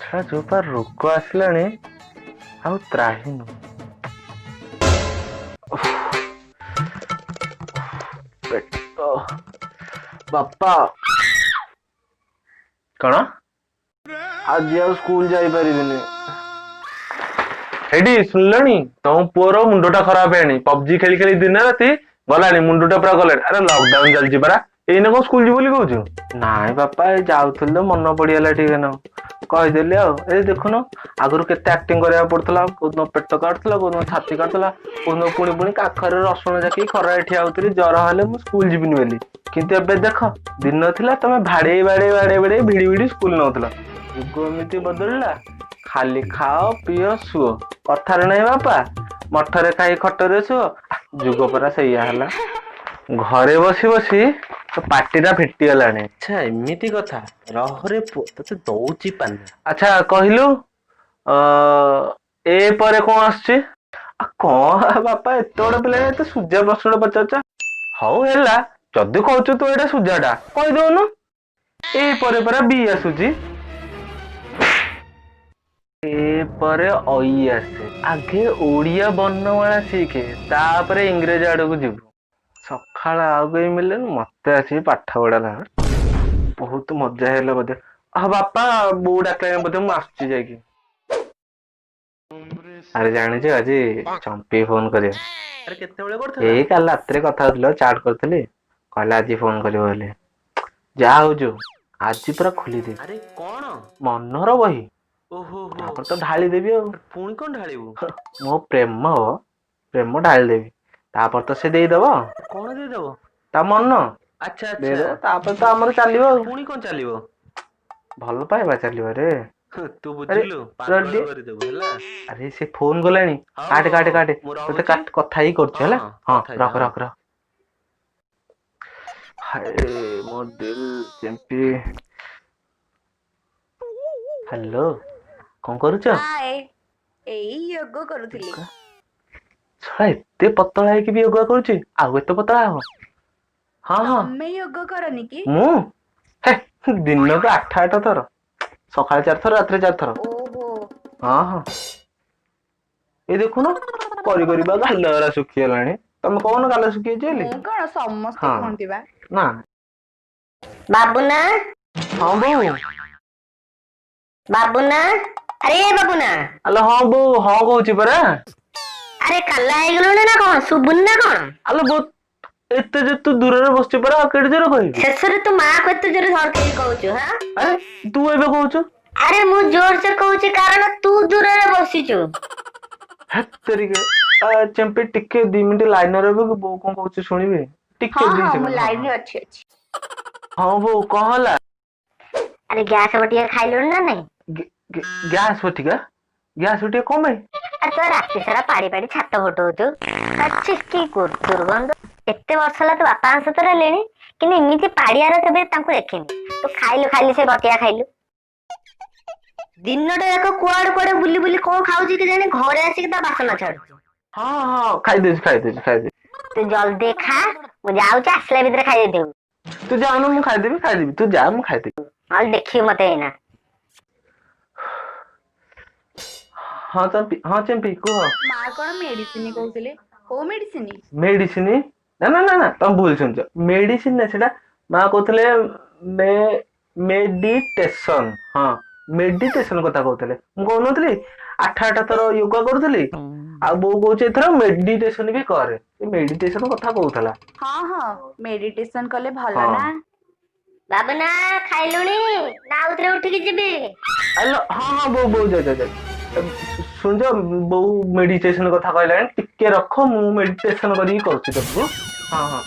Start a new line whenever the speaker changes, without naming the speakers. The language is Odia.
ଶଳା ଯୋଉ ପା ରୋଗ ଆସିଲାଣି ଆଉ ତ୍ରାହି ନୁହଁ। ପେଟ ବାପା କଣ ଆଜି ଆଉ ସ୍କୁଲ ଯାଇପାରିବିନି। ହେଇଠି ଶୁଣିଲଣି, ତମ ପୁଅର ମୁଣ୍ଡଟା ଖରାପ ହେଲାଣି। ପବଜି ଖେଳି ଖେଳି ଦିନ ରାତି ଗଲାଣି, ମୁଣ୍ଡଟା ପୁରା ଗଲାଣି। ଆରେ ଲକଡାଉନ ଚାଲିଛି ପରା, ଏଇନେ କଣ ସ୍କୁଲ ଯିବୁ ବୋଲି କହୁଛୁ? ନାଇଁ ବାପା, ଏଇ ଯାଉଥିଲି ତ ମନ ପଡିଗଲା ଟିକେ ନା କହିଦେଲି। ଆଉ ଏଇ ଦେଖୁନ, ଆଗରୁ କେତେ ଆକ୍ଟିଂ କରିବାକୁ ପଡୁଥିଲା। କୋଉଦିନ ପେଟ କାଟୁଥିଲା, କୋଉଦିନ ଛାତି କାଟୁଥିଲା, କୋଉଦିନ ପୁଣି ପୁଣି କାଖରେ ରସୁଣ ଜାକି ଖରାରେ ଠିଆ ହଉଥିଲି ଜର ହେଲେ ମୁଁ ସ୍କୁଲ ଯିବିନି ବୋଲି। କିନ୍ତୁ ଏବେ ଦେଖ, ଦିନ ଥିଲା ତମେ ଭାଡେଇ ବାଡେଇ ବାଡେଇ ବାଡେଇ ଭିଡି ଭିଡି ସ୍କୁଲ ନଉଥିଲ। ଯୁଗ ଏମିତି ବଦଳିଲା, ଖାଲି ଖାଅ ପିଅ ଶୁଅ। କଥାରେ ନାହିଁ ବାପା, ମଠରେ ଖାଇ ଖଟରେ ଶୁଅ। ଯୁଗ ପରା ସେଇଆ ହେଲା। ଘରେ ବସି ବସି ତୋ ପାଟିଟା ଫିଟିଗଲାଣି।
ଆଚ୍ଛା, ଏମିତି କଥା। ରହରେ ପୁଅ, ତତେ ଦଉଛି ପାନେ।
ଆଚ୍ଛା କହିଲୁ, ଏ ପରେ କଣ ଆସୁଛି? କଣ ବାପା, ଏତେ ବଡ ପିଲା ଏତେ ସୁଜା ପ୍ରଶ୍ନ ପଚାରୁଛ? ହଉ ହେଲା, ଯଦି କହୁଛୁ ତୁ ଏଇଟା ସୁଜାଟା କହିଦଉନୁ। ଏ ପରେ ପରା ବି ଆସୁଛି, ଏ ପରେ ଐ ଆସେ। ଆଗେ ଓଡିଆ ବର୍ଣ୍ଣମାଳା ଶିଖେ, ତାପରେ ଇଂରେଜ ଆଡକୁ ଯିବୁ। ସକାଳ ଆଉ କେହି ମିଳିଲେନି, ମତେ ଆସିକି ପାଠ ପଢାଲା। ବହୁତ ମଜା ହେଲା ବୋଧେ। ହଁ ବାପା, ବୋଉ ଡାକିଲାଣି ବୋଧେ, ମୁଁ ଆସୁଛି ଯାଇକି। ଆରେ ଜାଣିଛୁ, ଆଜି ଚମ୍ପି ଫୋନ କରିବ।
ଆରେ କେତେବେଳେ କରୁଥିଲା?
ଏଇ କାଲି ରାତିରେ କଥା ହଉଥିଲ, ଚାଟ କରିଥିଲି, କହିଲା ଆଜି ଫୋନ କରିବ ବୋଲି। ଯାହା ହଉଛୁ ଆଜି ପୁରା ଖୋଲିଦେବି।
ଆରେ କଣ?
ମନର ବହି।
ଓହୋ,
ତାପରେ ତ ଢାଳି ଦେବି ଆଉ।
ପୁଣି କଣ ଢାଳିବୁ?
ମୋ ପ୍ରେମ ପ୍ରେମ ଢାଳି ଦେବି, ତାପରେ ତ ସେ ଦେଇଦବ।
କଣ ଦେଇଦବ?
ତା ମନ।
ଆଚ୍ଛା ଆଚ୍ଛା।
ଦେଇଦବ, ତାପରେ ତ ଆମର ଚାଲିବ ଆଉ।
ପୁଣି କଣ ଚାଲିବ?
ଭଲ ପାଇବା ଚାଲିବ ରେ।
ତୁ ବୁଝିଲୁ, ପାଗଳ
ରେଡି।
କରିଦେବୁ ହେଲା।
ଆରେ ସେ ଫୋନ କଲାଣି।
ହଉ
କାଟେ
ହଉ
କାଟେ
ହଉ,
କାଟେ।
ମୁଁ
ତତେ
ରହୁଛି।
କାଟ, କଥା ହେଇ କରୁଛି
ହଁ
ହେଲା।
ହଁ
ହଁ।
କଥା ହେଇଯା।
ରଖ।
ହଁ।
ରଖ ରଖ। ହାଏ ମୋ ଦିଲ। ଚେମ୍ପି, ହ୍ୟାଲୋ, କଣ କରୁଛ?
ହାଏ, ଏଇ ୟୋଗ କରୁଥିଲି।
ଶଳା ଏତେ ପତଳା ହେଇକି ବି ୟୋଗା କରୁଛି, ଆଉ ଏତେ ପତଳା ହବ? ହଁ ହଁ।
ତମେ ୟୋଗ କରନି କି?
ମୁଁ ହେ ଦିନକୁ 8 8 ଥର, ସକାଳେ 4 ଥର, ରାତିରେ 4 ଥର।
ଓହୋ।
ହଁ ହଁ, ଏଇ ଦେଖୁନ, କରି କରି ବା ଗାଲ ଗୁରା ଶୁଖିଗଲାଣି। ତମେ କହୁନ ଗାଲ ଶୁଖିଯାଇଛି ବୋଲି?
ମୁଁ କଣ, ସମସ୍ତେ
ହଁ।
କୁହନ୍ତି ବା।
ନା।
ବାବୁନା।
ହଁ ବୋଉ।
ବାବୁନା, ଆରେ ବାବୁନା।
ଆଲୋ ହଁ ବୋଉ, ହଁ କହୁଛି ପରା।
ଆରେ କାଲା ହେଇଗଲୁଣି ନା କଣ? ଶୁଭୁନି ନା କଣ?
ଆଲୋ ବୋଉ, ଏତେ ଯେ ତୁ ଦୂରରେ ବସିଛୁ ପରା, ଆଉ କେଡେ ଜୋରେ କହିବି?
ଶେଷରେ ତୁ ମାକୁ ଏତେ ଜୋରେ ଧରକେଇ କହୁଛୁ? ହଁ।
ଆରେ ତୁ ଏବେ କହୁଛୁ।
ଆରେ ମୁଁ ଜୋରସେ କହୁଛି କାରଣ ତୁ ଦୂରରେ ବସିଛୁ।
ହେତେରିକେ। ଚେମ୍ପି, ଟିକେ 2 ମିନିଟ ଲାଇନରେ ରହିବ କି? ବୋଉ କଣ କହୁଛି ଶୁଣିବି ଟିକେ।
ହଁ
ଦି
ହଁ, ମୁଁ
ସେକେଣ୍ଡ। ହଁ।
ଲାଇନରେ ଅଛି ଅଛି।
ହଁ ବୋଉ, କଣ ହେଲା?
ଆରେ ଗ୍ୟାସ ବଟିକା ଖାଇଲୁଣି ନା ନାଇଁ?
ଗ୍ୟାସ ବଟିକା? ଗ୍ୟାସ ବଟିକା କଣ ପାଇଁ?
ଆରେ ତୁ ରାତି ସାରା ପାଡ଼ି ପାଡ଼ି ଛାତ ଫଟଉଛୁ। ଛି, କି ଦୁର୍ଗନ୍ଧ! ଏତେ ବର୍ଷ ହେଲା ତୁ ବାପାଙ୍କ ସହିତ ରହିଲେଣି, କିନ୍ତୁ ଏମିତି ପାଡିଆର କେବେ ତାଙ୍କୁ ଦେଖିନି। ତୁ ଖାଇଲୁ ଖାଇଲୁ ସେ ବଟିକା ଖାଇଲୁ? ଦିନଟା ଯାକ କୁଆଡେ କୁଆଡେ ବୁଲି ବୁଲି କଣ ଖାଉଛି କେଜାଣି, ଘରେ ଆସିକି ତା ବାସନ ଛାଡୁଛି।
ହଁ ହଁ, ଖାଇଦେଇଛି ଖାଇଦେଇଛି ଖାଇଦେଇଛି।
ତୁ ଜଲ୍ଦି ଖା, ମୁଁ ଯାଉଛି, ଆସିଲା ଭିତରେ ଖାଇ ଦେଇଥିବୁ।
ତୁ ଯାଉନୁ, ମୁଁ ଖାଇଦେବି ଖାଇଦେବି। ତୁ ଯା, ମୁଁ ଖାଇଦେବି।
ନହେଲେ ଦେଖିବୁ ମତେ ଏଇନା।
ହଁ ଚମ୍ପି, ହଁ ଚମ୍ପି, କୁହ।
ମା କଣ ମେଡିସିନ କହୁଥିଲେ, କୋଉ ମେଡିସିନ?
ମେଡିସିନ? ନା ନା ନା ନା, ତମେ ଭୁଲ ଶୁଣିଛ। ମେଡିସିନ ନା, ସେଟା ମା କହୁଥିଲେ ମେଡିଟେସନ। ହଁ, ମେଡିଟେସନ କଥା କହୁଥିଲେ। ମୁଁ କହୁନଥିଲି 8 8 ଥର ୟୋଗା କରୁଥିଲି, ଆଉ ବୋଉ କହୁଛି ଏଥର ମେଡିଟେସନ ବି କରେ। ମେଡିଟେସନ କଥା କହୁଥିଲା।
ହଁ ହଁ, ମେଡିଟେସନ କଲେ ଭଲ।
ହଁ।
ନା।
ବାବୁନା, ଖାଇଲୁଣି ନା ଆଉଥରେ ଉଠିକି ଯିବି?
ଆଲୋ ହଁ ହଁ ବୋଉ ବୋଉ, ଯା ଯା ଯା। ଶୁଣିଛ, ବୋଉ ମେଡିଟେସନ କଥା କହିଲାଣି। ଟିକେ ରଖ, ମୁଁ ମେଡିଟେସନ କରିକି କରୁଛି ତମକୁ। ହଁ ହଁ।